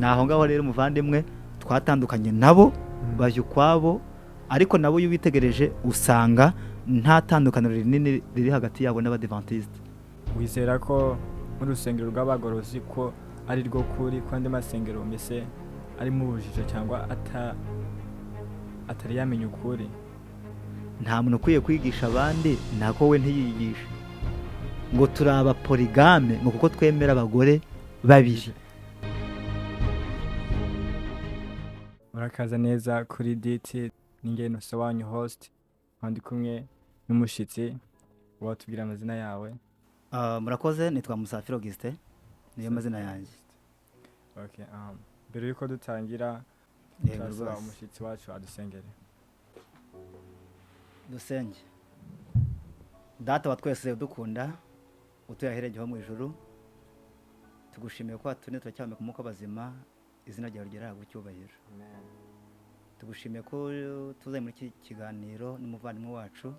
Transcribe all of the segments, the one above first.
Ni aho ngaho rero, umuvandimwe, twatandukanye nabo, bajya ukwabo, ariko nabo iyo ubitegereje usanga nta tandukaniro rinini riri hagati yabo n'Abadivantisite. Wizera ko nk'urusengero rw'Abagorozi ko ari rwo kuri, ko andi masengero mbese arimo ubujiji cyangwa atari yamenya ukuri? Nta muntu ukwiye kwigisha abandi, nako we ntiyigishe ngo turi abapoligame, ngo kuko twemera abagore babiri. Murakaza neza kuri DT, ninjye wanyu host, nkaba ndi kumwe n'umushitsi. Watubwira amazina yawe? Murakoze, nitwa Musafiri Augustin, niyo mazina yanjye. Okay, mbere yuko dutangira, Yego turasaba rwose. umushyitsi wacu adusengere. Dusenge. Data wa twese udukunda, utuye ahirengeho mu ijuru, tugushimiye ko watumye turacyahumeka umwuka w'abazima. Izina ryawe ryerahabwa icyubahiro. Tugushimiye ko tuzanye muri iki kiganiro n'umuvandimwe wacu,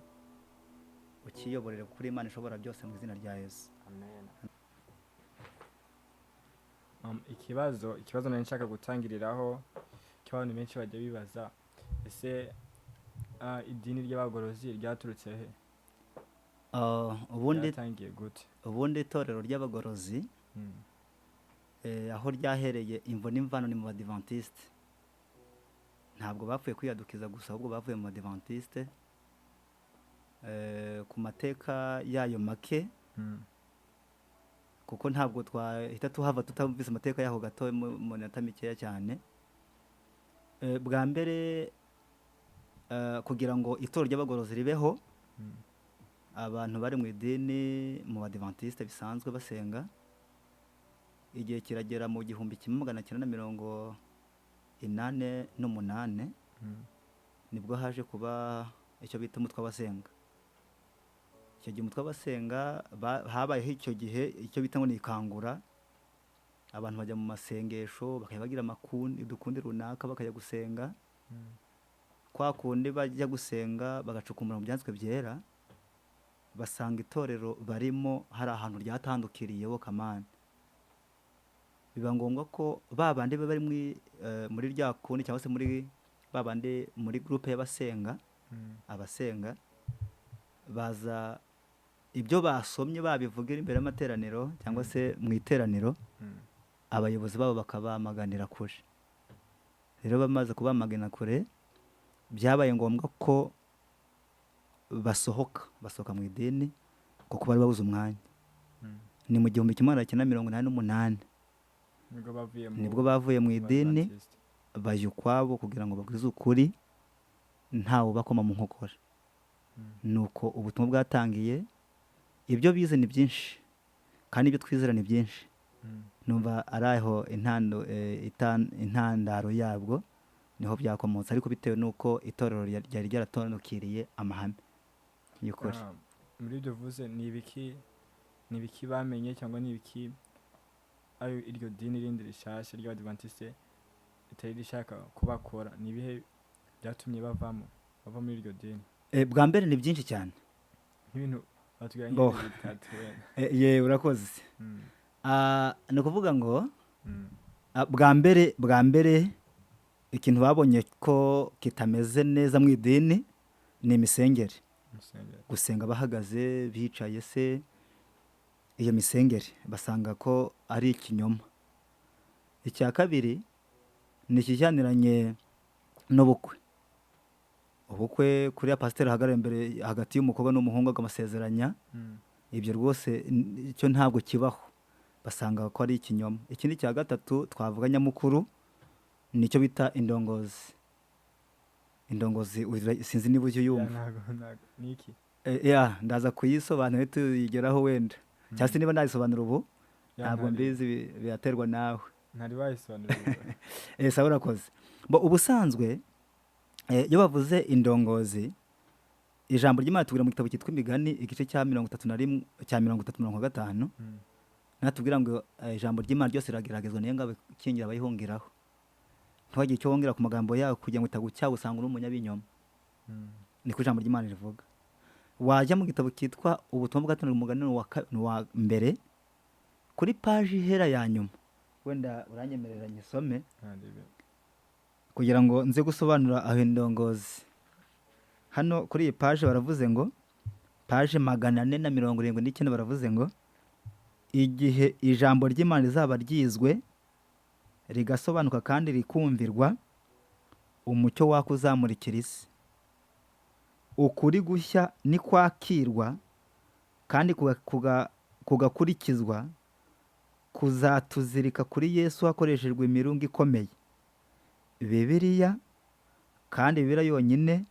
ukiyoborere kuri Imana ishobora byose, mu izina rya Yesu. Ikibazo nari nshaka gutangiriraho cy'abantu benshi bajya bibaza: ese idini ry'Abagorozi ryaturutse he? Ubundi Ryatangiye gute? Ubundi itorero ry'Abagorozi, aho ryahereye, imvo n'imvano ni mu Badivantiste. Ntabwo bapfuye kwiyadukiza gusa, ahubwo bavuye mu Badivantiste. Ku mateka yayo make, kuko ntabwo twahita tuhava tutamvise amateka yaho gato mu minota mikeya cyane. Bwa mbere, kugira ngo itorero ry'Abagorozi ribeho, abantu bari mu idini mu Badivantiste bisanzwe basenga. Igihe kiragera mu 1988, nibwo haje kuba icyo bita umutwe w'abasenga. Icyo gihe umutwe w'abasenga, habayeho icyo gihe icyo bita ngo ni ikangura. Abantu bajya mu masengesho, bakajya bagira amakundi, udukundi runaka, bakajya gusenga. Kwa kundi bajya gusenga bagacukumbura mu byanditswe byera, basanga itorero barimo hari ahantu ryatandukiriye kamani. Biba ngombwa ko ba bandi baba bari muri rya kundi, cyangwa se muri ba bandi muri groupe y'abasenga, abasenga baza ibyo basomye babivugira imbere y'amateraniro cyangwa se mu iteraniro, abayobozi babo bakabamaganira kure. Rero bamaze kubamagana kure, byabaye ngombwa ko basohoka mu idini kuko bari babuze umwanya. Ni mu 1988. Nibwo bavuye mu Nibwo bavuye mu idini, Badivantiste. bajya ukwabo kugira ngo babwize ukuri ntawe ubakoma mu nkokora. Nuko ubutumwa bwatangiye. Ibyo bize ni byinshi kandi ibyo twizera ni byinshi. Numva ari aho intandaro yabwo niho byakomotse, ariko bitewe n'uko itorero ryari ryaratandukiriye amahame y'ukuri. Muri ibyo uvuze, ni ibiki bamenye cyangwa ni ibiki ayo iryo dini rindi rishasha ry'Abadivantiste ritari rishaka kubakora? Ni ibihe byatumye bava muri iryo dini? Bwa mbere ni byinshi cyane. Nk'ibintu batubwira, Bo. nk'ibintu bitatu wenda. Ye, urakoze. Ni ukuvuga ngo bwa mbere ikintu babonye ko kitameze neza mu idini ni imisengere. Musengere. Gusenga bahagaze, bicaye se, iyo misengere basanga ko ari ikinyoma. Icya kabiri ni ikijyaniranye n'ubukwe. Ubukwe kuriya pasiteri ahagarara imbere hagati y'umukobwa n'umuhungu akamusezeranya, ibyo rwose icyo ntabwo kibaho, basanga ko ari ikinyoma. Ikindi cya gatatu twavuga nyamukuru ni icyo bita indongozi. Indongozi sinzi niba ujya Ya, uyumva. Ntago ni iki? Ya, ndaza kuyisobanura tuyigeraho wenda, cyangwa se niba nayisobanura ubu. Ya, Ntabwo mbizi, biraterwa nawe. Ntari wayisobanura. Sawa, urakoze. Bo ubusanzwe, iyo bavuze indongozi, ijambo ry'Imana tubwira mu gitabo cyitwa Imigani, igice cya 31, cya 30 mirongo gatanu, natubwira ngo ijambo ry'Imana ryose rirageragezwa, niyo ngabo ikingira abayihungiraho. Ntiwagire icyo wongera ku magambo yawe kugira ngo itagucyaha usanga uri umunyabinyoma. Niko ijambo ry'Imana rivuga. Wajya mu gitabo cyitwa Ubutumwa bwatanzwe, umugani ni uwa mbere, kuri paji ihera ya nyuma. Wenda uranyemerera nyisome Ntarebe. kugira ngo nze gusobanura aho indongozi. Hano kuri iyi paje baravuze ngo, paje 479, baravuze ngo igihe ijambo ry'Imana rizaba ryizwe rigasobanuka kandi rikumvirwa, umucyo waka uzamurikira isi. Ukuri gushya nikwakirwa kandi kugakurikizwa, kuzatuzirika kuri Yesu hakoreshejwe imirunga ikomeye. Bibiliya, kandi Bibiliya yonyine,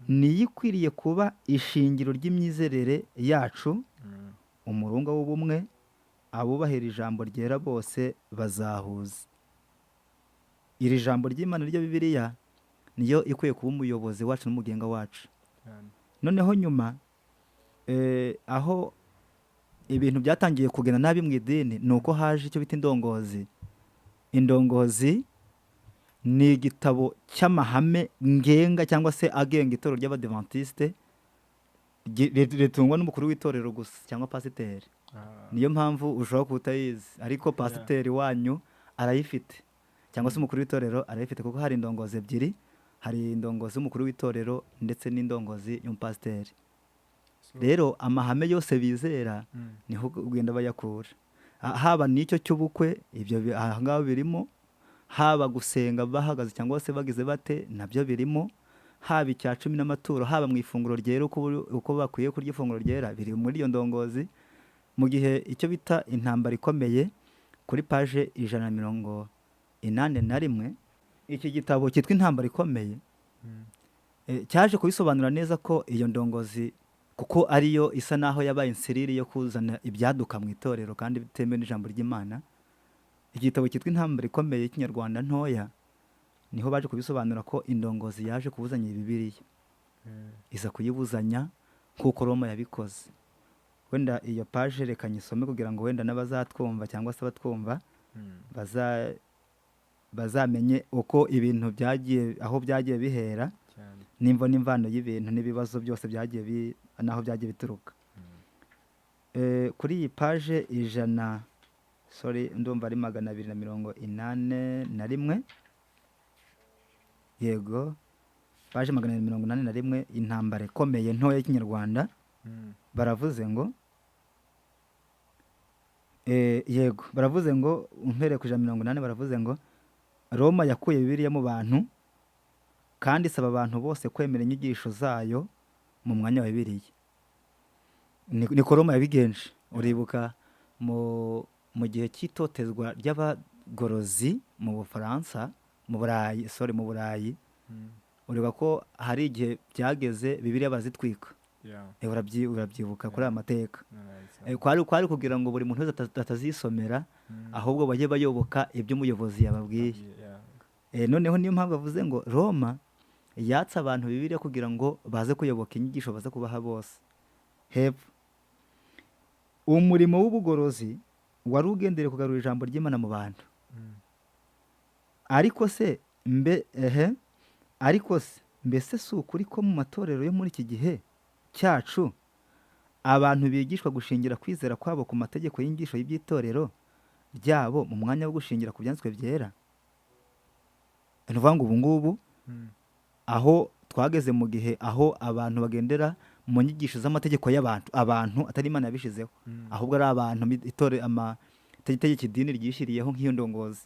niyo ikwiriye kuba ishingiro ry'imyizerere yacu, umurunga w'ubumwe, abubahira ijambo ryera bose bazahuza. Iri jambo ry'Imana ryo Bibiliya niyo ikwiye kuba umuyobozi wacu n'umugenga wacu. Cyane. Noneho nyuma aho ibintu byatangiye kugenda nabi mu idini, ni uko haje icyo bita indongozi. Indongozi ni igitabo cy'amahame ngenga cyangwa se agenga itorero ry'Abadivantisite, ritungwa n'umukuru w'itorero gusa cyangwa pasiteri. Niyo mpamvu ushobora kuba utayizi, ariko pasiteri wanyu arayifite cyangwa se umukuru w'itorero arayifite, kuko hari indongozi ebyiri: hari indongozi y'umukuru w'itorero ndetse n'indongozi y'umupasiteri. Rero amahame yose bizera niho ugenda bayakura. Haba n'icyo cy'ubukwe, ibyo aha ngaha birimo, haba gusenga bahagaze cyangwa se bagize bate, nabyo birimo, haba icya cumi n'amaturo, haba mu ifunguro ryera, uko bakwiye kurya ifunguro ryera, biri muri iyo ndongozi. Mu gihe icyo bita intambara ikomeye, kuri paje 181, iki gitabo cyitwa Intambara Ikomeye cyaje kubisobanura neza ko iyo ndongozi, kuko ariyo isa naho yabaye insiriri yo kuzana ibyaduka mu itorero kandi bitemewe n'ijambo ry'Imana. Igitabo cyitwa Intambara Ikomeye y'Ikinyarwanda ntoya, niho baje kubisobanura ko indongozi yaje kubuzanya Bibiliya, iza kuyibuzanya nk'uko Roma yabikoze. Wenda iyo paje reka nyisome kugira ngo wenda n'abazatwumva cyangwa se abatwumva bazamenye uko ibintu byagiye, aho byagiye bihera, Cyane. n'imvo n'imvano y'ibintu n'ibibazo byose byagiye n'aho byagiye bituruka. Kuri iyi paje 100, sorry, ndumva ari 281, yego, paje 281, Intambara Ikomeye ntoya y'Ikinyarwanda. Baravuze ngo yego, baravuze ngo, umpereye ku 180, baravuze ngo Roma yakuye Bibiliya mu bantu kandi isaba abantu bose kwemera inyigisho zayo mu mwanya wa Bibiliya. Niko Roma yabigenje. Uribuka mu gihe cy'itotezwa ry'abagorozi mu Bufaransa, mu Burayi, sorry, mu Burayi, uribuka ko hari igihe byageze Bibiliya bazitwika. Urabyibuka kuri aya mateka. Kwari kugira ngo buri muntu wese atazisomera, ahubwo bajye bayoboka ibyo umuyobozi yababwiye. Noneho niyo mpamvu bavuze ngo Roma yatse abantu Bibiliya kugira ngo baze kuyoboka inyigisho baze kubaha bose. Hepfo, umurimo w'ubugorozi wari ugendereye kugarura ijambo ry'Imana mu bantu. Ariko se mbe ehe ariko se mbese si ukuri ko mu matorero yo muri iki gihe cyacu abantu bigishwa gushingira kwizera kwabo ku mategeko y'inyigisho y'iby'itorero ryabo mu mwanya wo gushingira ku byanditswe byera? Ni ukuvuga ngo ubu ngubu aho twageze mu gihe aho abantu bagendera mu nyigisho z'amategeko y'abantu, abantu atari Imana yabishizeho, ahubwo ari abantu, itore ama itegeko idini ryishyiriyeho nk'iyo ndongozi.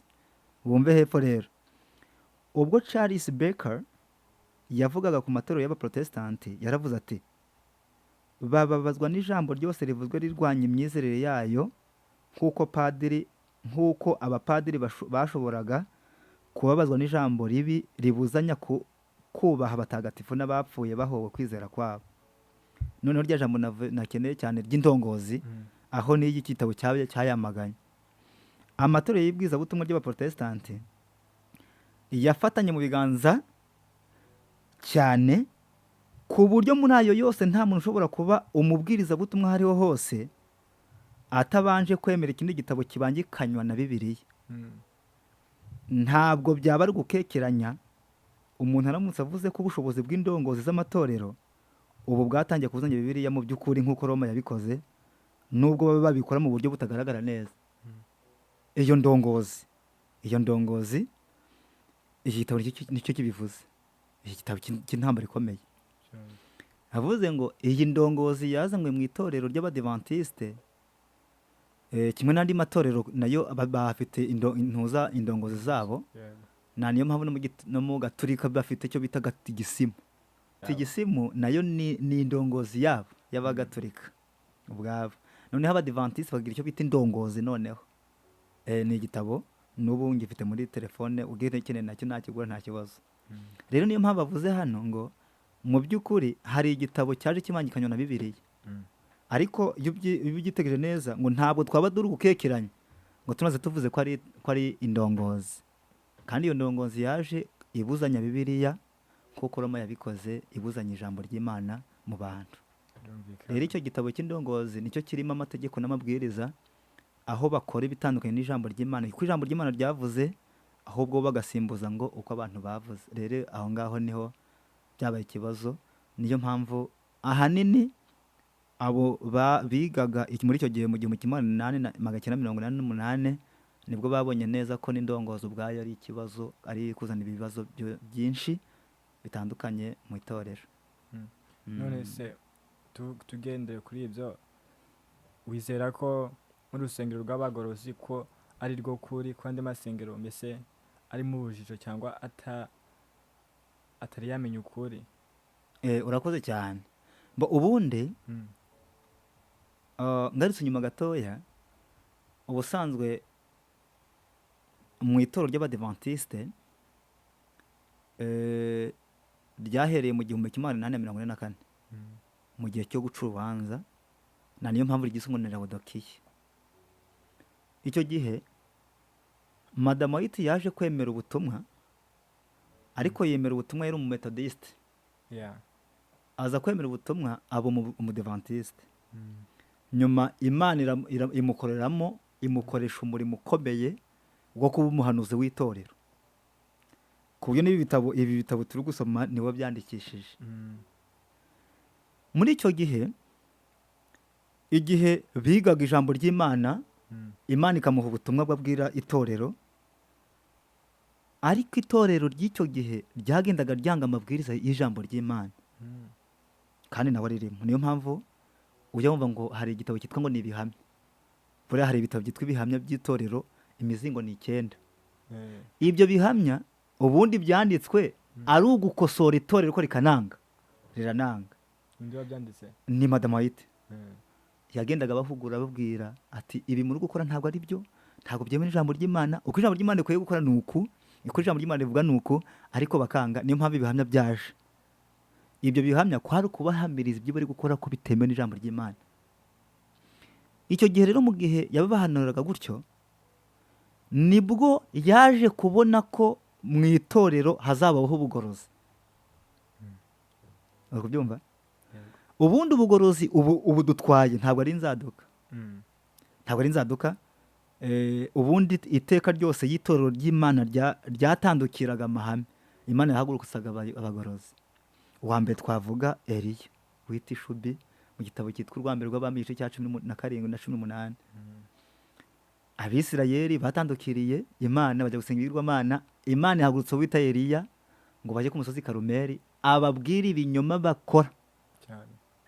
Wumve hepfo rero, ubwo Charles Baker yavugaga ku matorero y'Abaprotestanti, yaravuze ati: "Bababazwa n'ijambo ryose rivuzwe rirwanya imyizerere yayo, nk'uko padiri, nk'uko abapadiri bashoboraga kubabazwa n'ijambo ribi ribuzanya kubaha abatagatifu n'abapfuye bahowe kwizera kwabo." Noneho rya jambo nakeneye cyane ry'indongozi, aho n'iyi gitabo cyayamaganye. Amatorero y'ibwizabutumwa ry'Abaprotestanti yafatanye mu biganza cyane, ku buryo muri ayo yose nta muntu ushobora kuba umubwirizabutumwa aho ariho hose atabanje kwemera ikindi gitabo kibangikanywa na Bibiliya. Ntabwo byaba ari ugukekeranya umuntu aramutse avuze ko ubushobozi bw'indongozi z'amatorero ubu bwatangiye kuzanya Bibiliya mu by'ukuri nk'uko Roma yabikoze, nubwo baba babikora mu buryo butagaragara neza. Iyo ndongozi, iyo ndongozi, iki gitabo nicyo kibivuze, iki gitabo cy'intambara ikomeye. Avuze ngo iyi ndongozi yazanywe mu itorero ry'Abadivantisite, kimwe n'andi matorero nayo bafite intuza, indongozi zabo. Na niyo mpamvu no mu Gaturika bafite icyo bita gatigisimu. Tigisimu nayo ni indongozi yabo y'Abagatulika ubwabo. Noneho Abadivantisite bagira icyo bita indongozi. Noneho ni igitabo n'ubu ngifite muri telefone, ugikeneye nacyo nakigura, nta kibazo. Rero niyo mpamvu avuze hano ngo mu by'ukuri hari igitabo cyaje kibangikanywa na Bibiliya. Ariko iyo ubyitegereje neza, ngo ntabwo twaba turi gukekeranya ngo tumaze tuvuze ko ari indongozi, kandi iyo ndongozi yaje ibuzanya Bibiliya nk'uko Roma yabikoze ibuzanya ijambo ry'Imana mu bantu. Rero icyo gitabo cy'indongozi nicyo kirimo amategeko n'amabwiriza, aho bakora ibitandukanye n'ijambo ry'Imana, kuko ijambo ry'Imana ryavuze, ahubwo bagasimbuza ngo uko abantu bavuze. Rero aho ngaho niho byabaye ikibazo. Niyo mpamvu ahanini abo bigaga muri icyo gihe mu 1888, nibwo babonye neza ko n'indongozi ubwayo ari ikibazo, ari kuzana ibibazo byinshi bitandukanye mu itorero. None se tugendeye kuri ibyo, wizera ko nk'urusengero rw'abagorozi ko ari rwo kuri, ko andi masengero mbese ari mu bujiji cyangwa atari yamenya ukuri? Urakoze cyane. Bo ubundi ngarutse inyuma gatoya, ubusanzwe mu itorero ry'Abadivantisite ryahereye mu 1844, mu gihe cyo guca urubanza, na niyo mpamvu ryiswe ngo ni Laodikiya. Icyo gihe Madamu White yaje kwemera ubutumwa, ariko yemera ubutumwa yari umumetodisite. Aza kwemera ubutumwa aba umudivantiste. Nyuma Imana imukoreramo, imukoresha umurimo ukomeye wo kuba umuhanuzi w'itorero, ku buryo n'ibi bitabo, ibi bitabo turi gusoma, niwe byandikishije. Muri icyo gihe, igihe bigaga ijambo ry'Imana, Imana ikamuha ubutumwa bwabwira itorero, ariko itorero ry'icyo gihe ryagendaga ryanga amabwiriza y'ijambo ry'Imana, kandi nawe aririmo. Niyo mpamvu ujya wumva ngo hari igitabo cyitwa ngo ni Ibihamya. Buriya hari ibitabo byitwa Ibihamya by'itorero, imizingo ni 9. Ibyo bihamya ubundi byanditswe ari ugukosora itorero ko rikananga, rirananga. Undi wabyanditse? Ni Madamu White. Yagendaga abahugura, ababwira ati: "Ibi muri gukora ntabwo ari byo, ntabwo byemewe n'ijambo ry'Imana. Uko ijambo ry'Imana rikwiye gukora ni uku, uko ijambo ry'Imana rivuga ni uku." Ariko bakanga. Niyo mpamvu ibihamya byaje. Ibyo bihamya kwari ukubahamiriza ibyo bari gukora ko bitemewe n'ijambo ry'Imana. Icyo gihe rero, mu gihe yabahanuraga gutyo, nibwo yaje kubona ko mu itorero hazabaho ubugorozi. Uri kubyumva? Yego. Ubundi ubugorozi ubu dutwaye ntabwo ari inzaduka. Ntabwo ari inzaduka. Ubundi iteka ryose y'itorero ry'Imana ryatandukiraga amahame, Imana yahagurutsaga abagorozi. Uwa mbere twavuga Eliya wita Ishubi, mu gitabo cyitwa Urwa Mbere rw'Abami, igice cya 17 na 18. Abisirayeli batandukiriye Imana, bajya gusenga ibigirwamana. Imana ihagurutsa uwita Eliya ngo bajye ku musozi Karumeli ababwire ibinyoma bakora.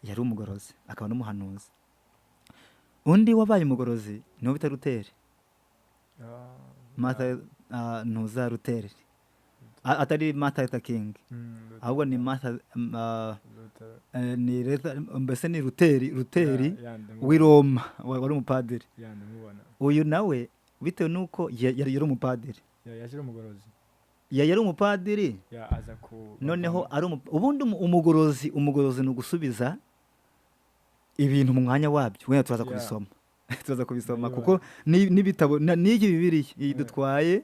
Yari umugorozi akaba n'umuhanuzi. Undi wabaye umugorozi niwo bita Ruteri. Martin ntuza Ruteri, atari Martin Luther King, ahubwo ni Martha Luther. Ni mbese ni Ruteri, Ruteri Ya, ndamubona. w'i Roma, wari umupadiri. Ya, ndamubona. Uyu nawe bitewe n'uko yari umupadiri. Ya, yaje ari umugorozi. Yari umupadiri. Ya, aza ku Noneho ari ubundi umugorozi ni ugusubiza ibintu mu mwanya wabyo. Wenda turaza kubisoma, turaza kubisoma, kuko n'ibitabo n'iki, Bibiliya iyi dutwaye,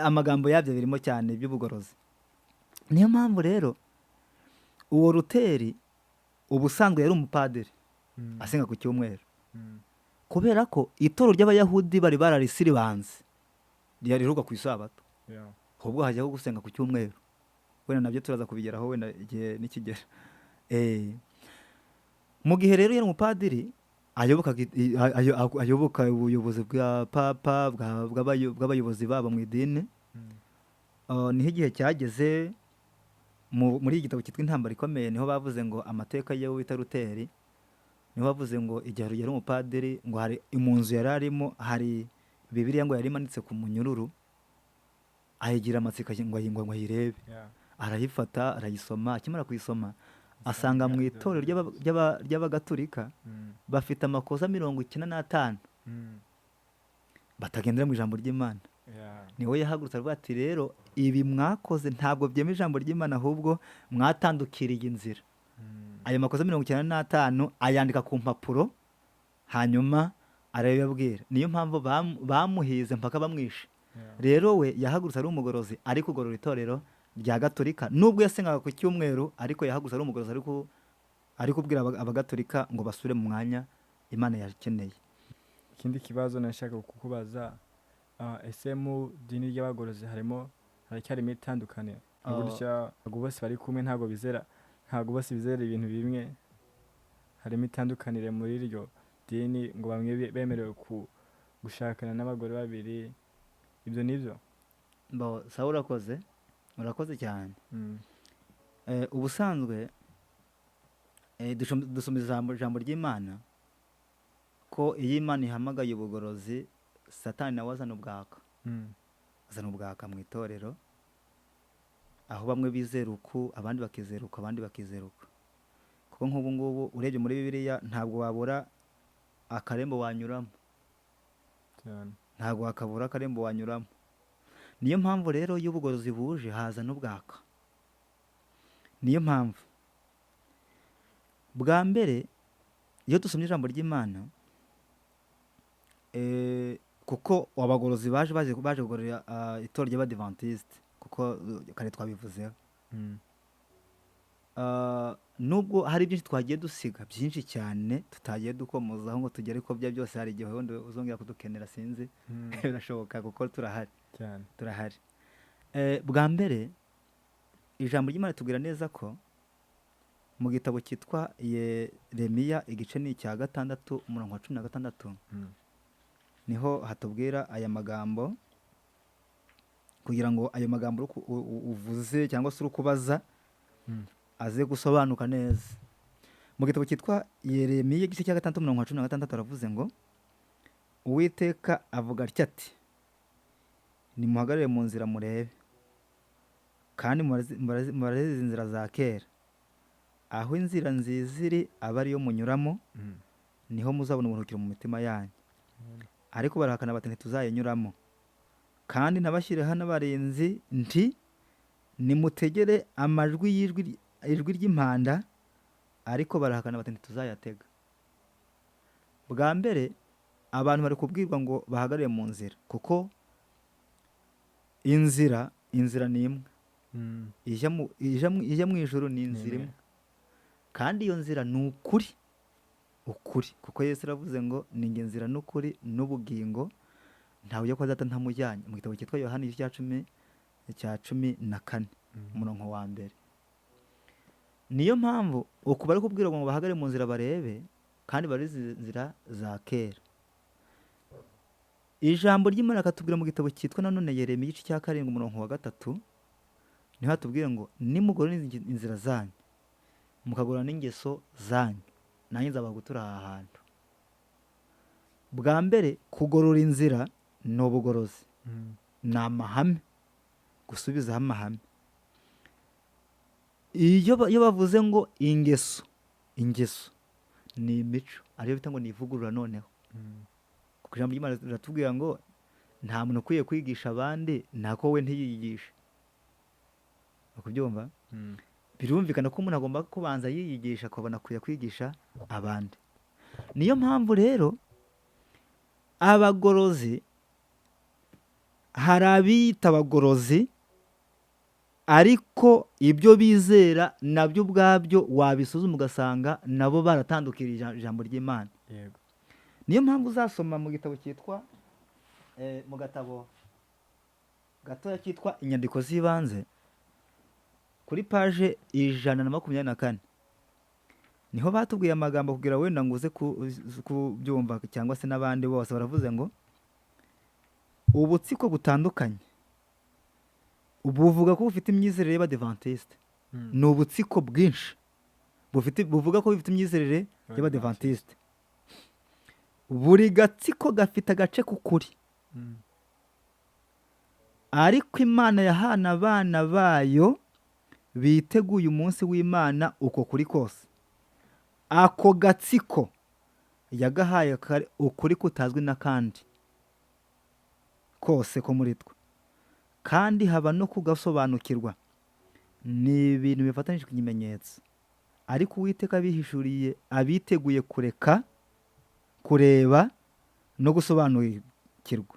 amagambo yabyo birimo cyane by'ubugorozi. Niyo mpamvu rero uwo Ruteri ubusanzwe yari umupadiri, asenga ku cyumweru. Kubera ko itorero ry'Abayahudi bari bararisiribanze, riheruka ku isabato, ahubwo hajyaho gusenga ku cyumweru. Wenda nabyo turaza kubigeraho wenda igihe nikigera. Mu gihe rero yari umupadiri Ayoboka ubuyobozi bwa papa, bw'abayobozi babo mu idini. Niho igihe cyageze muri iki gitabo cyitwa Intambara Ikomeye, niho bavuze ngo amateka y'uwo bita Ruteri, niho bavuze ngo igihe yari umupadiri, ngo hari mu nzu yari arimo hari Bibiliya ngo yari imanitse ku munyururu, ayigira amatsiko ngo ayirebe. Arayifata arayisoma, akimara kuyisoma asanga mu itorero ry'Abagatulika bafite amakosa 95 batagendera mu ijambo ry'Imana. Niwe yahagurutse aravuga ati rero ibi mwakoze ntabwo byema ijambo ry'Imana, ahubwo mwatandukiriye inzira. Ayo makosa 95 ayandika ku mpapuro, hanyuma arabibabwira. Niyo mpamvu bamuhize mpaka bamwishe. Rero we yahagurutse ari umugorozi, ari kugorora itorero rya Gatolika, nubwo yasengaga ku cyumweru, ariko yahagurutse ari umugorozi, ari kubwira Abagatolika ngo basubire mu mwanya Imana yakeneye. Ikindi kibazo nashaka kukubaza, ese mu dini ry'abagorozi haracyarimo itandukaniro? Gutya ntabwo bose bari kumwe, ntabwo bose bizera ibintu bimwe. Harimo itandukanire muri iryo dini, ngo bamwe bemerewe gushakana n'abagore babiri, ibyo nibyo? Bo, sawa, urakoze cyane. Ubusanzwe dusoma ijambo ry'Imana ko iyo Imana ihamagaye ubugorozi, Satani nawe azana ubwaka. Azana ubwaka mu itorero, aho bamwe bizera uku, abandi bakizera uku, abandi bakizera uku. Kuko nk'ubu ngubu urebye muri Bibiliya ntabwo wabura akarembo wanyuramo. Ntabwo wakabura akarembo wanyuramo. Niyo mpamvu rero iyo ubugorozi buje haza n'ubwaka. Niyo mpamvu bwa mbere iyo dusomye ijambo ry'Imana, kuko abagorozi baje kugorora itorero ry'Abadivantisite, kuko kare twabivuzeho. Nubwo hari byinshi twagiye dusiga, byinshi cyane tutagiye dukomozaho ngo tugere ko bya byose, hari igihe wenda uzongera kudukenera, sinzi. Birashoboka kuko turahari. Turahari. Bwa mbere ijambo ry'Imana ritubwira neza ko mu gitabo cyitwa Yeremiya, igice ni icya 6, umurongo wa 16, niho hatubwira aya magambo, kugira ngo ayo magambo uvuze cyangwa se uri kubaza aze gusobanuka neza. Mu gitabo cyitwa Yeremiya, igice cya 6, umurongo wa 16, aravuze ngo Uwiteka avuga atya ati nimuhagarare mu nzira murebe, kandi mubarize izi nzira za kera, aho inzira nziza iri aba ariyo munyuramo, niho muzabona uburuhukiro mu mitima yanyu. Ariko barahakana bati ntituzayinyuramo. Kandi nabashyireho n'abarinzi nti nimutegere amajwi ijwi ry'impanda, ariko barahakana bati ntituzayatega. Bwa mbere abantu bari kubwirwa ngo bahagarare mu nzira, kuko inzira ni imwe. Ijya mu ijuru ni inzira imwe. Kandi iyo nzira ni ukuri, ukuri, kuko Yesu aravuze ngo ni njye nzira n'ukuri n'ubugingo, ntawe ujya kwa Data ntamujyanye. Mu gitabo cyitwa Yohana igice cya 14, umurongo wa 1. Niyo mpamvu uku bari kubwirwa ngo bahagare mu nzira barebe, kandi bari inzira za kera. Ijambo ry'Imana akatubwira mu gitabo cyitwa nanone Yeremiya igice cya 7, umurongo wa 3, niho hatubwira ngo nimugorora inzira zanyu, mukagorora n'ingeso zanyu, nanjye nzabaha gutura aha hantu. Bwa mbere kugorora inzira ni ubugorozi, ni amahame, gusubizaho amahame. Iyo bavuze ngo ingeso, ingeso ni imico, ariyo bita ngo ni ivugurura noneho. Kuko ijambo ry'Imana riratubwira ngo nta muntu ukwiye kwigisha abandi nako we ntiyiyigishe. Ukubyumva? Birumvikana ko umuntu agomba kubanza yiyigisha akabona kujya kwigisha abandi. Niyo mpamvu rero abagorozi, hari abiyita abagorozi, ariko ibyo bizera nabyo ubwabyo wabisuzuma ugasanga nabo baratandukiriye ijambo ry'Imana. Niyo mpamvu uzasoma mu gitabo cyitwa, mu gatabo gatoya cyitwa Inyandiko z'Ibanze, kuri paje 124, Niho batubwiye amagambo kugira wenda ngo uze kubyumva cyangwa se n'abandi bose. Baravuze ngo ubutsiko butandukanye buvuga ko bufite imyizerere y'Abadivantisite. Ni ubutsiko bwinshi bufite, buvuga ko bufite imyizerere y'Abadivantisite. Buri gatsiko gafite agace k'ukuri, ariko Imana yahana abana bayo biteguye umunsi w'Imana uko kuri kose. Ako gatsiko yagahaye ukuri kutazwi n'akandi kose ko muri twe, kandi haba no kugasobanukirwa. Ni ibintu bifatanyije ikimenyetso, ariko Uwiteka abihishuriye abiteguye kureka kureba no gusobanukirwa.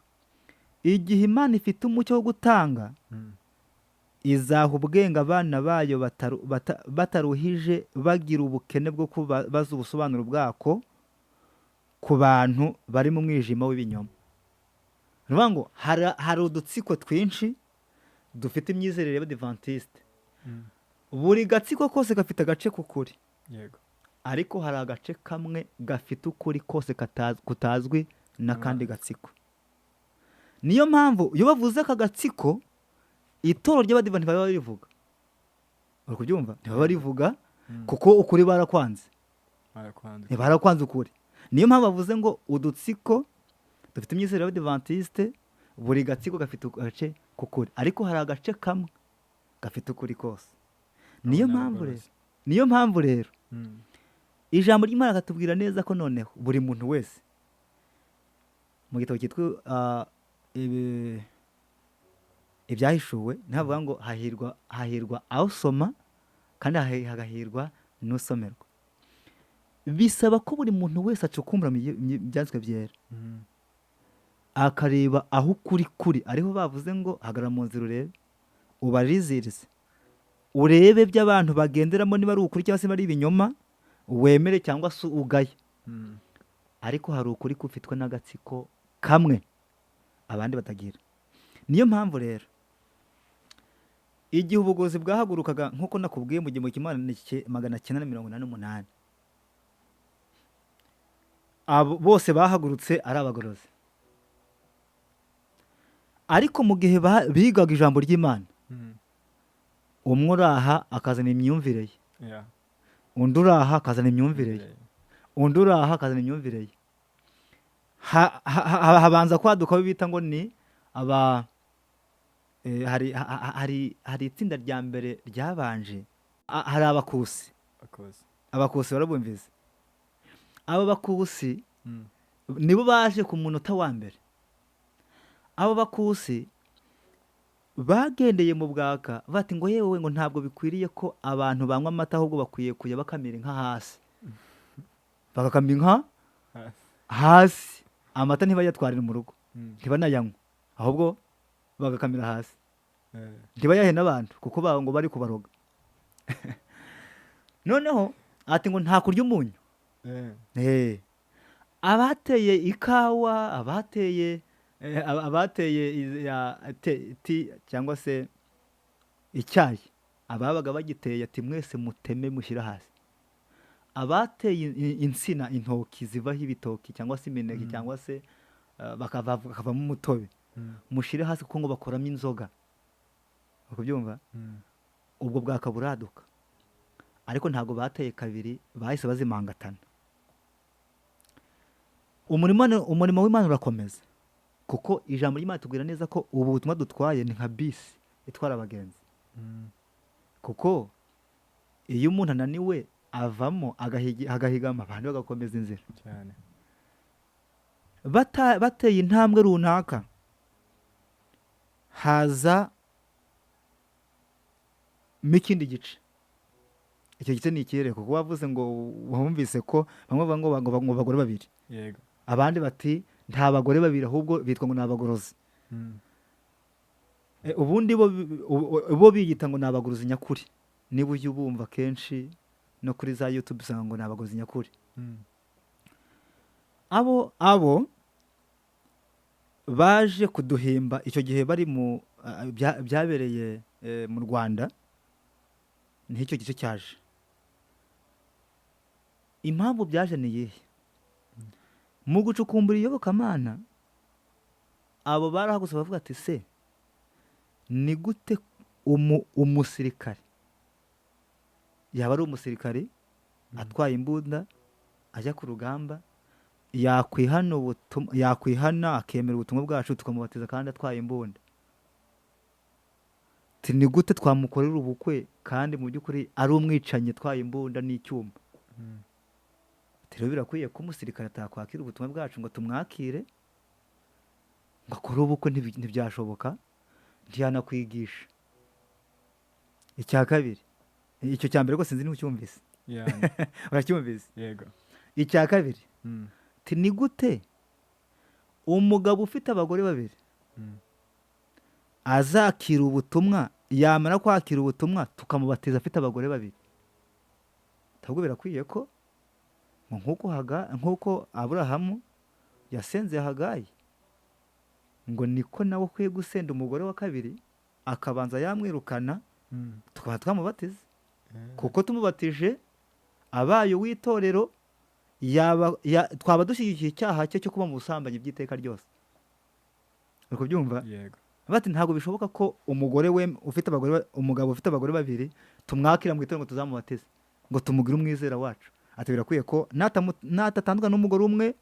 Igihe Imana ifite umucyo wo gutanga, izaha ubwenge abana bayo bataruhije bagira ubukene bwo kubaza ubusobanuro bwako ku bantu bari mu mwijima w'ibinyoma. Ni ukuvuga ngo hari udutsiko twinshi dufite imyizerere y'Abadivantisite. Buri gatsiko kose gafite agace k'ukuri, ariko hari agace kamwe gafite ukuri kose kutazwi n'akandi gatsiko. Niyo mpamvu iyo bavuze aka gatsiko, itorero ry'Abadivantisite ntibaba barivuga. Uri kubyumva? Ntibaba barivuga, kuko ukuri barakwanze. Barakwanze. Barakwanze ukuri. Niyo mpamvu bavuze ngo udutsiko dufite imyizerere y'Abadivantisite, buri gatsiko gafite agace k'ukuri, ariko hari agace kamwe gafite ukuri kose. Niyo Abona mpamvu rero, abagorozi. niyo mpamvu rero ijambo ry'Imana katubwira neza ko noneho buri muntu wese mu gitabo cyitwa Ibyahishuwe, ntihavuga ngo hahirwa awusoma kandi hagahirwa n'usomerwa. Bisaba ko buri muntu wese acukumbura mu byanditswe byera, akareba aho ukuri kuri. Ariho bavuze ngo hagarara mu nzira urebe, ubarizirize, urebe ibyo abantu bagenderamo niba ari ukuri cyangwa se niba ari ibinyoma, wemere cyangwa se ugaye. Ariko hari ukuri kufitwe n'agatsiko kamwe abandi batagira. Niyo mpamvu rero igihe ubugozi bwahagurukaga, nk'uko nakubwiye, mu 1988, abo bose bahagurutse ari abagorozi. Ariko mu gihe bigaga ijambo ry'Imana, umwe uraha akazana imyumvire ye, undi uraha akazana imyumvire ye, undi uraha akazana imyumvire ye. Habanza kwaduka abo bita ngo ni aba, hari itsinda rya mbere ryabanje, hari abakusi. Abakusi. Abakusi barabumvise. Aba bakusi nibo baje ku munota wa mbere. Abo bakusi bagendeye mu bwaka bati ngo yewe, ngo ntabwo bikwiriye ko abantu banywa amata, ahubwo bakwiye kujya bakamira inka hasi, bagakamira inka hasi, hasi, amata ntibayatwarire mu rugo, ntibanayanywe, ahubwo bagakamira hasi, ntibayahe n'abantu kuko ngo bari kubaroga. Noneho ati ngo nta kurya umunyu. Abateye ikawa, abateye ti cyangwa se icyayi, ababaga bagiteye ati mwese muteme mushyire hasi. Abateye insina, intoki zivaho ibitoki cyangwa se imineke, cyangwa se bakavamo umutobe, mushyire hasi kuko ngo bakoramo inzoga. Uri kubyumva? Ubwo bwaka buraduka, ariko ntabwo bateye kabiri, bahise bazimangatana. Umurimo w'Imana urakomeza, kuko ijambo ry'Imana tubwira neza ko ubu butumwa dutwaye ni nka bisi itwara abagenzi, kuko iyo umuntu ananiwe avamo agahigama, abandi bagakomeza inzira. Bateye intambwe runaka, haza ikindi gice. Icyo gice ni ikirere, kuko wavuze ngo wumvise ko bamwe bavuga ngo abagore babiri, abandi bati nta bagore babiri, ahubwo bitwa ngo ni abagorozi. Ubundi bo biyita ngo ni abagorozi nyakuri. Niba ujya ubumva kenshi no kuri za YouTube usanga ngo ni abagorozi nyakuri. Abo baje kuduhimba icyo gihe bari mu byabereye mu Rwanda, niho icyo gice cyaje. Impamvu byaje ni iyihe? Mu gucukumbura iyobokamana, abo barahagurutse bavuga ati: "Se ni gute umusirikare yaba ari umusirikare atwaye imbunda ajya ku rugamba, yakwihana ubutumwa, yakwihana akemera ubutumwa bwacu, tukamubatiza kandi atwaye imbunda? Ati: ni gute twamukorera ubukwe kandi mu by'ukuri ari umwicanyi atwaye imbunda n'icyuma?" Ati: "Rero birakwiye ko umusirikare atakwakira ubutumwa bwacu ngo tumwakire ngo akore ubukwe, ntibyashoboka, ntiyanakwigisha." Icya kabiri, icyo cya mbere rwose sinzi niba ucyumvise. Yeah. Uracyumvise? Yego. Icya kabiri, ati: ni gute umugabo ufite abagore babiri azakira ubutumwa, yamara kwakira ubutumwa tukamubatiza afite abagore babiri? Ahubwo birakwiye ko ngo nk'uko Aburahamu yasenze Hagayi, ngo niko nawe akwiye gusenda umugore wa kabiri, akabanza yamwirukana, tukaba twamubatiza, kuko tumubatije abaye uw'itorero twaba dushyigikiye icyaha cye cyo kuba mu busambanyi by'iteka ryose. Uri kubyumva? Yego. Bati: ntabwo bishoboka ko umugore we ufite abagore umugabo ufite abagore babiri tumwakira mu itorero ngo tuzamubatize, ngo tumugire umwizera wacu. Ati: birakwiye ko natatandukana n'umugore umwe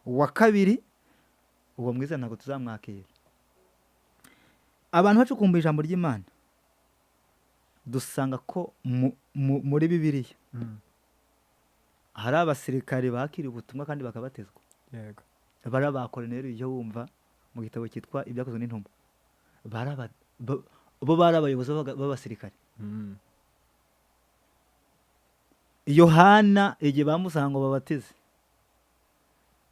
wa kabiri, uwo mwizera ntabwo tuzamwakira. Abantu bacukumbuye ijambo ry'Imana, dusanga ko muri Bibiliya hari abasirikare bakiriye ubutumwa kandi bakabatizwa. Bari aba Koroneli, iyo wumva mu gitabo cyitwa Ibyakozwe n'Intumwa, bo bari abayobozi b'abasirikare. Yohana igihe bamusanga ngo babatize,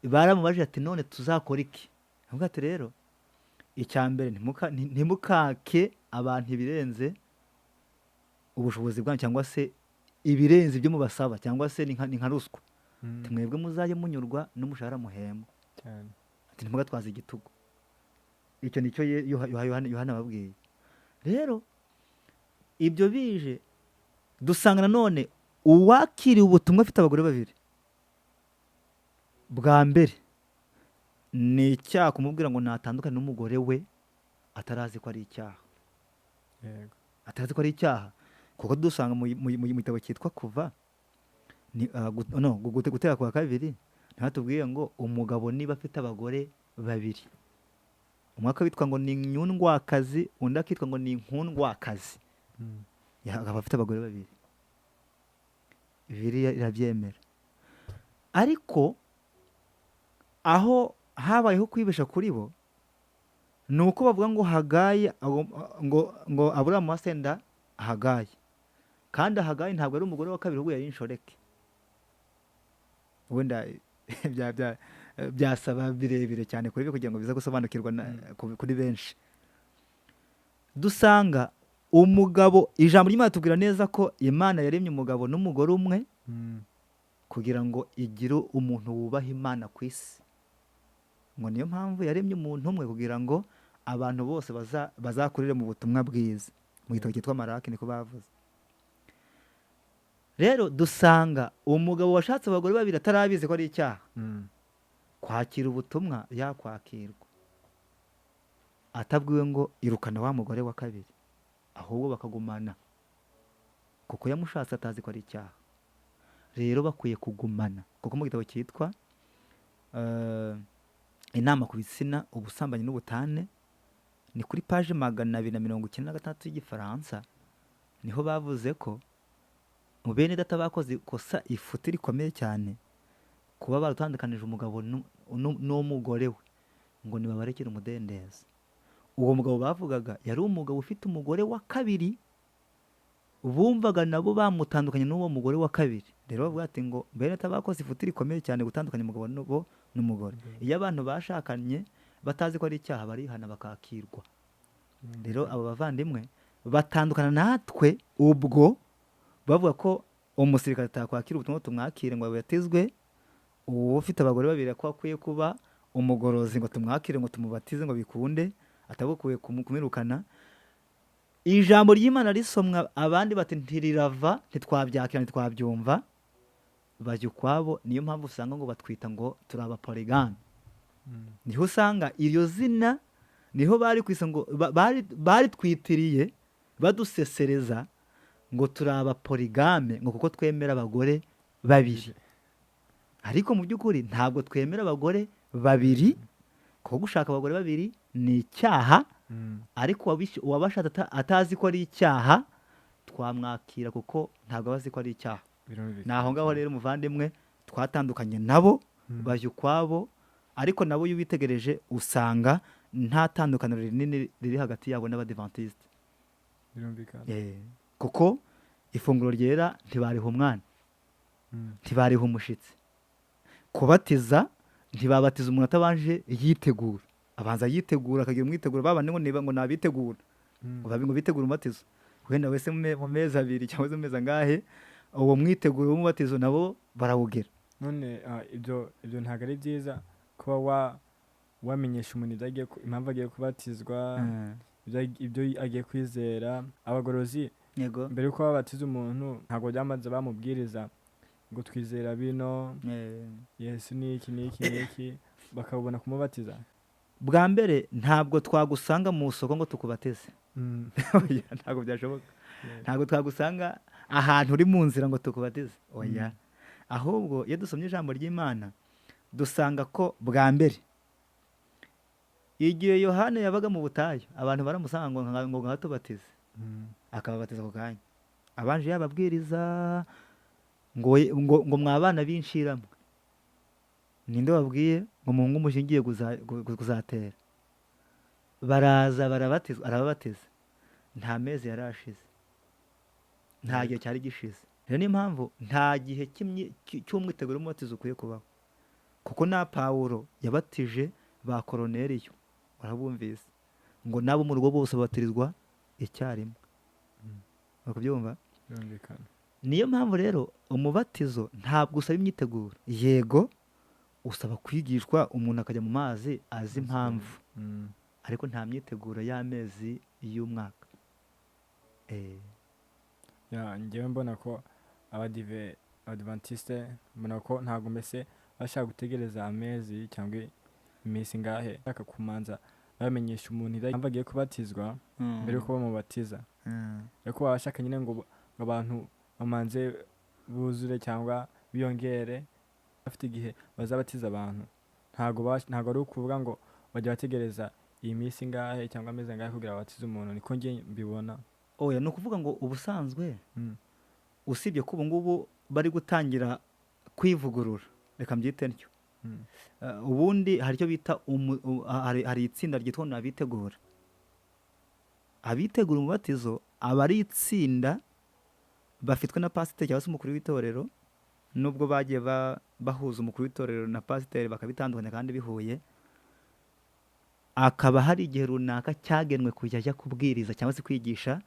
baramubajije ati: "None tuzakora iki?" Avuga ati: "Rero icya mbere, ntimukake abantu ibirenze ubushobozi bwanyu, cyangwa se ibirenze ibyo mubasaba, cyangwa se ni nka ruswa. Ati: mwebwe muzajye munyurwa n'umushahara muhembwa." Ati: "Ntimugatwaze igitugu." Icyo nicyo Yohana ababwiye. Rero ibyo bije, dusanga nanone uwakiriye ubutumwa afite abagore babiri bwa mbere, ni icyaha kumubwira ngo natandukane n'umugore we atarazi ko ari icyaha. Atazi ko ari icyaha, kuko dusanga mu gitabo cyitwa Kuva ni, no, Gutera kwa Kabiri, ntihatubwiye ngo umugabo niba afite abagore babiri, umwe akitwa ngo ni nyundwakazi, undi akitwa ngo ni inkundwakazi, akaba afite abagore babiri, Bibiliya irabyemera. Ariko aho habayeho kwibesha kuri bo ni uko bavuga ngo Hagayi ngo Aburahamu asenda Hagayi, kandi Hagayi ntabwo ari umugore wa kabiri, ahubwo yari inshoreke. Wenda byasaba birebire cyane kuri byo kugira ngo bize gusobanukirwa kuri benshi. Dusanga umugabo, ijambo ry'Imana tubwira neza ko Imana yaremye umugabo n'umugore umwe kugira ngo igire umuntu wubaha Imana ku isi, ngo niyo mpamvu yaremye umuntu umwe kugira ngo abantu bose bazakurire mu butumwa bwiza. Mu gitabo cyitwa Maraki niko bavuze. Rero dusanga umugabo washatse abagore babiri atarabizi ko ari icyaha, kwakira ubutumwa yakwakirwa atabwiwe ngo irukana wa mugore wa kabiri, ahubwo bakagumana kuko yamushatse atazi ko ari icyaha. Rero bakwiye kugumana, kuko mu gitabo cyitwa Inama ku bitsina, ubusambanyi n'ubutane, ni kuri paje 296 y'Igifaransa, niho bavuze ko mu bene data bakoze ikosa, ifuti rikomeye cyane, kuba baratandukanije umugabo n'umugore we, ngo nibabarekere umudendezo. Uwo mugabo bavugaga yari umugabo ufite umugore wa kabiri, bumvaga nabo bamutandukanye n'uwo mugore wa kabiri. Rero bavuga ati ngo bene data bakoze ifuti rikomeye cyane gutandukanya umugabo n'umugore. Iyo abantu bashakanye batazi ko ari icyaha, barihana bakakirwa. Rero abo bavandimwe batandukana natwe ubwo bavuga ko umusirikare atakwakira ubutumwa tumwakire ngo abatizwe, uwo ufite abagore babiri ko akwiye kuba umugorozi ngo tumwakire ngo tumubatize ngo bikunde, atabukwiye kumwirukana. Ijambo ry'Imana risomwa, abandi bati ntirirava, ntitwabyakira, ntitwabyumva. Bajya ukwabo. Niyo mpamvu usanga ngo batwita ngo turi abapoligame. Niho usanga iryo zina, niho bari kwisa ngo baritwitiriye badusesereza ngo turi abapoligame, ngo kuko twemera abagore babiri. Ariko mu by'ukuri ntabwo twemera abagore babiri, kuko gushaka abagore babiri ni icyaha. Ariko uwabashatse atazi ko ari icyaha, twamwakira, kuko ntabwo aba azi ko ari icyaha. Ni aho ngaho rero, umuvandimwe, twatandukanye nabo. Bajya ukwabo, ariko nabo iyo ubitegereje usanga nta tandukaniro rinini riri hagati yabo n'Abadivantisite. Kuko ifunguro ryera ntibariha umwana, ntibariha umushitsi. Kubatiza, ntibabatiza umuntu atabanje yitegura, abanza yitegura, akagira umwiteguro. Babandi ngo niba ngo nabitegura, ngo babe ngo bitegure umubatizo, wenda wese mu mezi 2 cyangwa se mu mezi angahe, uwo mwiteguro w'umubatizo nabo barawugira. None ibyo ntabwo ari byiza kuba wamenyesha umuntu ibyo agiye impamvu agiye kubatizwa, ibyo agiye kwizera. Abagorozi, mbere yuko babatiza umuntu, ntabwo byamaze bamubwiriza ngo twizera bino, Yesu ni iki n'iki n'iki, bakabona kumubatiza? Bwa mbere, ntabwo twagusanga mu isoko ngo tukubatize. Oya, ntabwo byashoboka. Ntabwo twagusanga ahantu uri mu nzira ngo tukubatize, oya. Ahubwo iyo dusomye ijambo ry'Imana, dusanga ko bwa mbere igihe Yohana yabaga mu butayu, abantu baramusanga ngo ngaho tubatize, akababatiza ako kanya, abanje yababwiriza ngo mwabana b'inshiramwe, ninde wabwiye ngo muhunge umushingiye kuzatera? Baraza barabatizwa, arababatiza. Nta mezi yari ashize, nta gihe cyari gishize. Rero niyo mpamvu nta gihe cy'umwiteguro w'umubatizo ukwiye kubaho, kuko na Pawulo yabatije ba Koroneliyo, warabumvise, ngo nabo mu rugo bose babatirizwa icyarimwe. Urabyumva? Birumvikana. Niyo mpamvu rero umubatizo ntabwo usaba imyiteguro. Yego, usaba kwigishwa, umuntu akajya mu mazi azi impamvu, ariko nta myiteguro y'amezi y'umwaka. Ya, njyewe mbona ko abadive, Abadivantiste, mbona ko ntabwo mbese bashaka gutegereza amezi cyangwa iminsi ngahe, bashaka kumanza bamenyesha umuntu impamvu agiye kubatizwa mbere yuko bamubatiza. Ariko baba bashaka nyine ngo abantu bamanze buzure cyangwa biyongere, bafite igihe bazabatiza abantu. Ntabwo ari ukuvuga ngo bajya bategereza iyi minsi ngahe cyangwa amezi angahe kugira babatize umuntu. Niko njye mbibona. Oya, ni ukuvuga ngo ubusanzwe, usibye ko ubu ngubu bari gutangira kwivugurura, reka mbyite ntyo. Ubundi hari icyo bita hari itsinda ryitwa ngo ni abitegura. Abitegura umubatizo aba ari itsinda bafitwe na pasiteri cyangwa se umukuru w'itorero, nubwo bagiye bahuza umukuru w'itorero na pasiteri bakabitandukanya kandi bihuye. Akaba hari igihe runaka cyagenwe kujya ajya kubwiriza cyangwa se kwigisha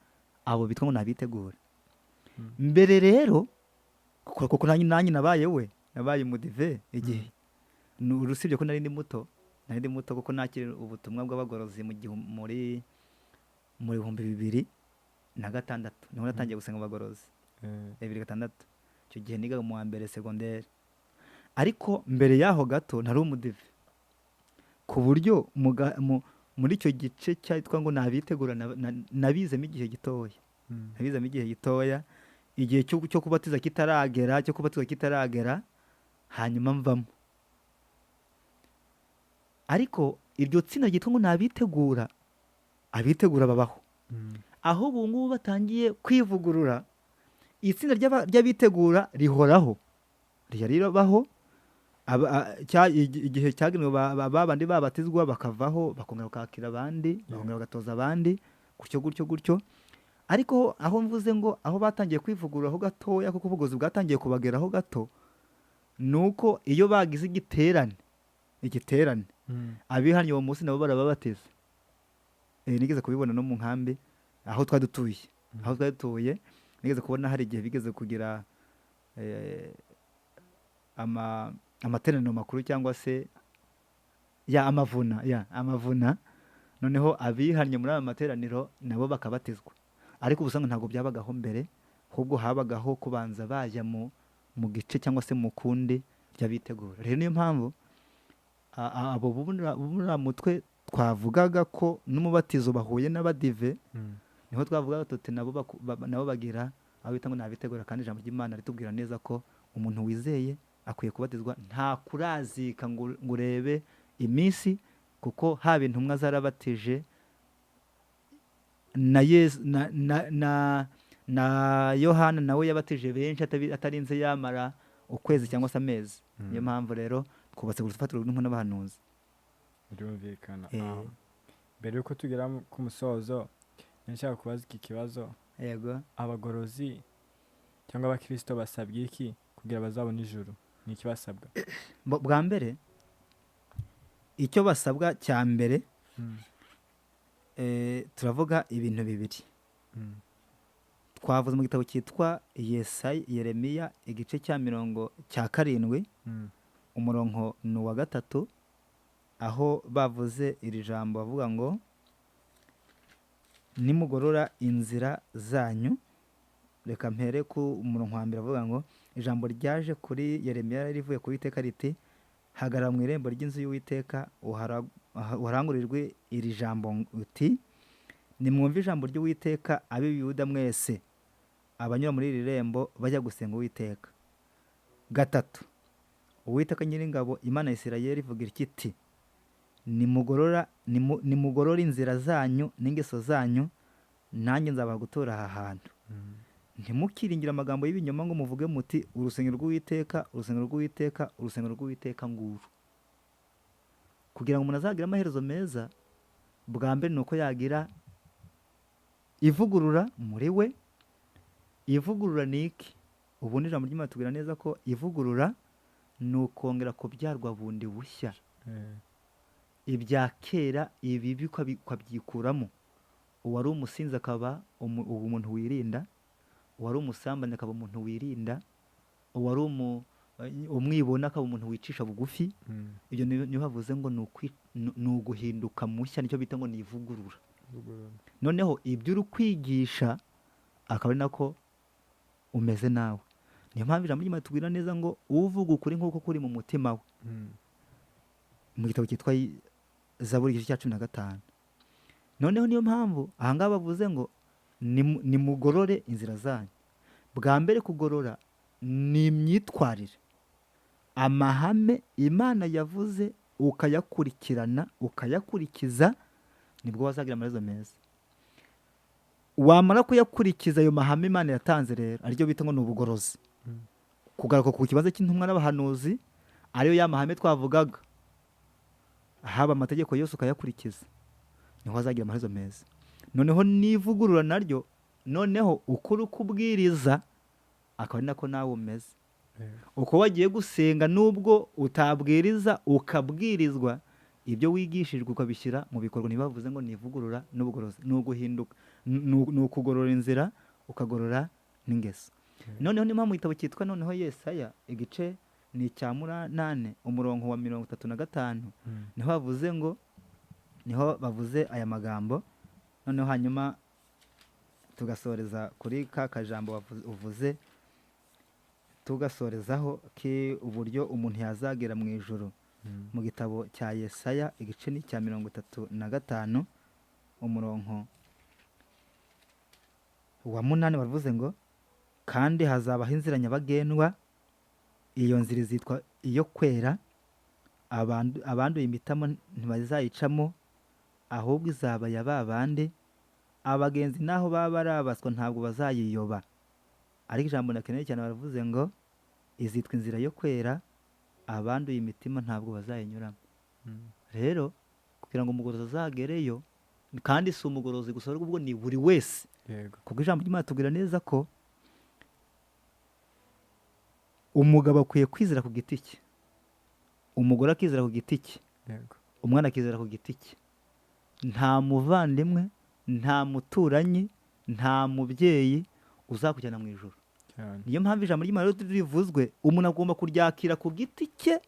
abo bitwa ngo ni abitegura. Mbere rero, kuko nanjye nabaye we, nabaye umudive igihe. Usibye ko nari ndi muto, nari ndi muto kuko nakira ubutumwa bw'abagorozi mu gihe muri 2006 niho natangiye gusenga abagorozi. 2006. Icyo gihe nigaga mu wa mbere segonderi. Ariko mbere yaho gato nari umudive, ku buryo muri icyo gice cyitwa ngo nabitegura nabizemo igihe gitoya. Nabizemo igihe gitoya, igihe cyo kubatiza kitaragera, cyo kubatizwa kitaragera, hanyuma mvamo. Ariko iryo tsinda ryitwa ngo nabitegura, abitegura babaho. Aho ubu ngubu batangiye kwivugurura, itsinda ry'abitegura rihoraho, rijya ribaho. Igihe cyagenwe babandi babatizwa bakavaho, bakongera bakakira abandi, bakongera bagatoza abandi, gutyo gutyo gutyo. Ariko aho mvuze ngo aho batangiye kwivugurura ho gatoya, kuko ubugozi bwatangiye kubageraho gato, ni uko iyo bagize igiterane, abihannye uwo munsi nabo barababatiza. Nigeze kubibona no mu nkambi aho twari dutuye. Aho twari dutuye nigeze kubona hari igihe bigeze kugira amateraniro makuru cyangwa se ya amavuna, ya amavuna, noneho abihannye muri aya materaniro nabo bakabatizwa. Ariko ubusanzwe ntabwo byabagaho mbere, ahubwo habagaho kubanza bajya mu gice cyangwa se mu kundi ry'abitegura. Rero niyo mpamvu abo bubura mutwe twavugaga ko n'umubatizo bahuye n'abadive, niho twavugaga tuti nabo nabo bagira aho bita ngo nabitegura. Kandi ijambo ry'Imana ritubwira neza ko umuntu wizeye akwiye kubatizwa, nta kurazika ngo urebe iminsi, kuko haba intumwa zarabatije na Yesu na Yohana nawe yabatije benshi atarinze yamara ukwezi cyangwa se amezi. Niyo mpamvu rero twubatse ku rufatiro rw'intumwa n'abahanuzi. Birumvikana. Mbere yuko tugera ku musozo, nshaka kubaza iki kibazo. Yego. Abagorozi cyangwa abakristo basabwa iki kugira bazabone ijuru? Ni iki basabwa? Bwa mbere icyo basabwa cya mbere, turavuga ibintu bibiri. Twavuze mu gitabo cyitwa Yesaya, Yeremiya igice cya mirongo cya karindwi, umurongo ni uwa 3, aho bavuze iri jambo bavuga ngo nimugorora inzira zanyu. Reka mpere ku murongo wa mbere, avuga ngo ijambo ryaje kuri Yeremiya rivuye ku Uwiteka riti hagarara mu irembo ry'inzu y'Uwiteka uharangurirwe iri jambo uti nimwumve ijambo ry'Uwiteka ab'i Buyuda mwese abanyura muri iri rembo bajya gusenga Uwiteka. 3, Uwiteka Nyiringabo Imana ya Isirayeli ivuga iti nimugorora inzira zanyu n'ingeso zanyu, nanjye nzabaha gutura aha hantu. Ntimukiringire amagambo y'ibinyoma ngo muvuge muti urusengero rw'Uwiteka, urusengero rw'Uwiteka, urusengero rw'Uwiteka nguru. Kugira ngo umuntu azagire amaherezo meza, bwa mbere ni uko yagira ivugurura muri we. Ivugurura ni iki? Ubundi ijambo ry'Imana tubwira neza ko ivugurura ni ukongera kubyarwa bundi bushya. Ibya kera ibibi ukabyikuramo. Uwari umusinzi akaba umuntu wirinda, uwari umusambanyi akaba umuntu wirinda, uwari umwibone akaba umuntu wicisha bugufi. Ibyo niyo bavuze ngo ni uguhinduka mushya, nicyo bita ngo ni ivugurura. Noneho ibyo uri kwigisha akaba ari nako umeze nawe. Niyo mpamvu ijambo ry'Imana tubwira neza ngo uvuga ukuri nk'uko kuri mu mutima we. Mu gitabo cyitwa Zaburi igice cya 15. Noneho niyo mpamvu aha ngaha bavuze ngo nimugorore inzira zanyu. Bwa mbere kugorora ni imyitwarire, amahame Imana yavuze ukayakurikirana, ukayakurikiza, nibwo wazagira amaherezo meza. Wamara kuyakurikiza ayo mahame Imana yatanze rero, aribyo bita ngo ni ubugorozi. Kugaruka ku kibazo cy'intumwa n'abahanuzi, ariyo ya mahame twavugaga, haba amategeko yose ukayakurikiza, niho wazagira amaherezo meza. Noneho n'ivugurura naryo, noneho ukuri kubwiriza akaba ari nako nawe umeze. Uko wagiye gusenga nubwo utabwiriza ukabwirizwa, ibyo wigishijwe ukabishyira mu bikorwa. Ntibavuze ngo nivugurura n'ubugorozi, ni uguhinduka, ni ukugorora inzira ukagorora n'ingeso. Noneho niyo mpamvu mu gitabo cyitwa noneho Yesaya igice ni icya 8 umurongo wa 35, niho bavuze ngo, niho bavuze aya magambo. Noneho hanyuma tugasoreza kuri ka kajambo uvuze, tugasorezaho ki uburyo umuntu yazagera mu ijuru. Mu gitabo cya Yesaya igice ni icya 35 umurongo wa 8, bavuze ngo kandi hazabaho inzira nyabagendwa, iyo nzira izitwa iyo kwera, abanduye imitamo ntibazayicamo, ahubwo izaba ya ba bandi, abagenzi naho baba ari abaswa ntabwo bazayiyoba. Ariko ijambo nakeneye cyane baravuze ngo izitwa inzira yo kwera, abanduye imitima ntabwo bazayinyuramo. Rero kugira ngo umugorozi azagereyo, kandi si umugorozi gusa, ahubwo ni buri wese. Kuko ijambo ry'Imana tubwira neza ko umugabo akwiye kwizera ku giti cye, umugore akizera ku giti cye, umwana akizera ku giti cye. Nta muvandimwe, nta muturanyi, nta mubyeyi uzakujyana mu ijuru. Niyo mpamvu ijambo ry'Imana rivuzwe, umuntu agomba kuryakira ku giti cye,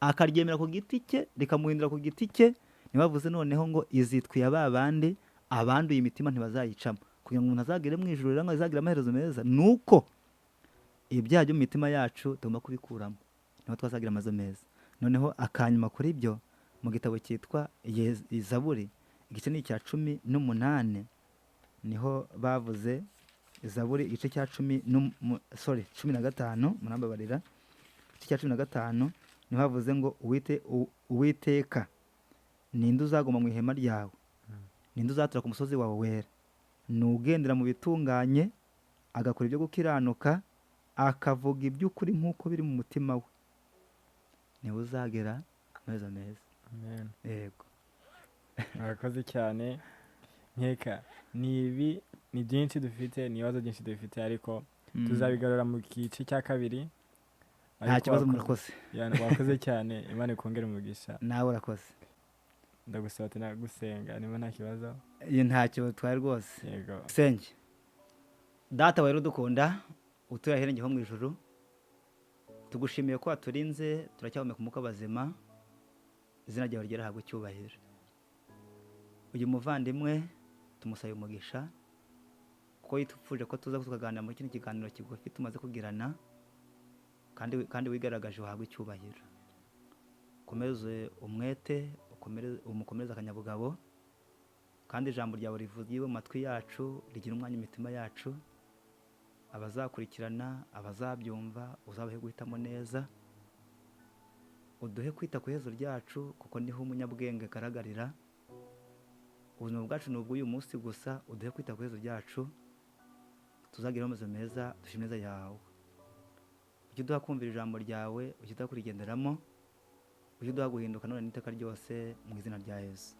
akaryemera ku giti cye, rikamuhindura ku giti cye. Niyo bavuze noneho ngo izitwa iya ba bandi, abanduye imitima ntibazayicamo. Kugira ngo umuntu azagere mu ijuru rero, ngo azagire amaherezo meza, nuko Ibyaha byo mu mitima yacu tugomba kubikuramo, niho twazagira amazu meza. Noneho akanyuma kuri ibyo, mu gitabo cyitwa Zaburi, igice ni icya 18, niho bavuze Zaburi igice cya cumi sorry, 15, murambabarira, igice cya 15 niho havuze ngo Uwiteka, ninde uzaguma mu ihema ryawe? Ninde uzatura ku musozi wawe wera? Ni ugendera mu bitunganye, agakora ibyo gukiranuka, akavuga iby'ukuri nk'uko biri mu mutima we, niwe uzagera amezi meza. Amen. Yego. Murakoze cyane. Nkeka ni ibi, ni byinshi dufite, ni ibibazo byinshi dufite, ariko tuzabigarura mu gice cya kabiri. Nta Ariko kibazo, murakoze. Wakoze cyane, Imana ikongere umugisha. Nawe urakoze. Ndagusaba ati nagusenga niba nta kibazo. Iyo nta kibazo twari rwose. Yego. Senge Data wera udukunda, utuye ahirengeho mu ijuru, tugushimiye ko waturinze, turacyahumeka umwuka bazima, izina ryawe ryerahabwe icyubahiro. Uyu muvandimwe tumusaye umugisha, kuko yitupfuje ko tuza tukaganira muri kino kiganiro kigufi tumaze kugirana, kandi wigaragaje, uhabwe icyubahiro. Ukomeze umwete, umukomereze akanyabugabo, kandi ijambo ryawe rivugiwe mu matwi yacu rigira umwanya mu mitima yacu. Abazakurikirana, abazabyumva, uzabahe guhitamo neza, uduhe kwita ku iherezo ryacu, kuko niho umunyabwenge agaragarira. Ubuzima bwacu ni ubw'uyu munsi gusa, uduhe kwita ku iherezo ryacu, tuzagire amazu meza, dushime neza yawe. Ujye uduha kumvira ijambo ryawe, ujye uduha kurigenderamo, ujye uduha guhinduka none n'iteka ryose, mu izina rya Yesu.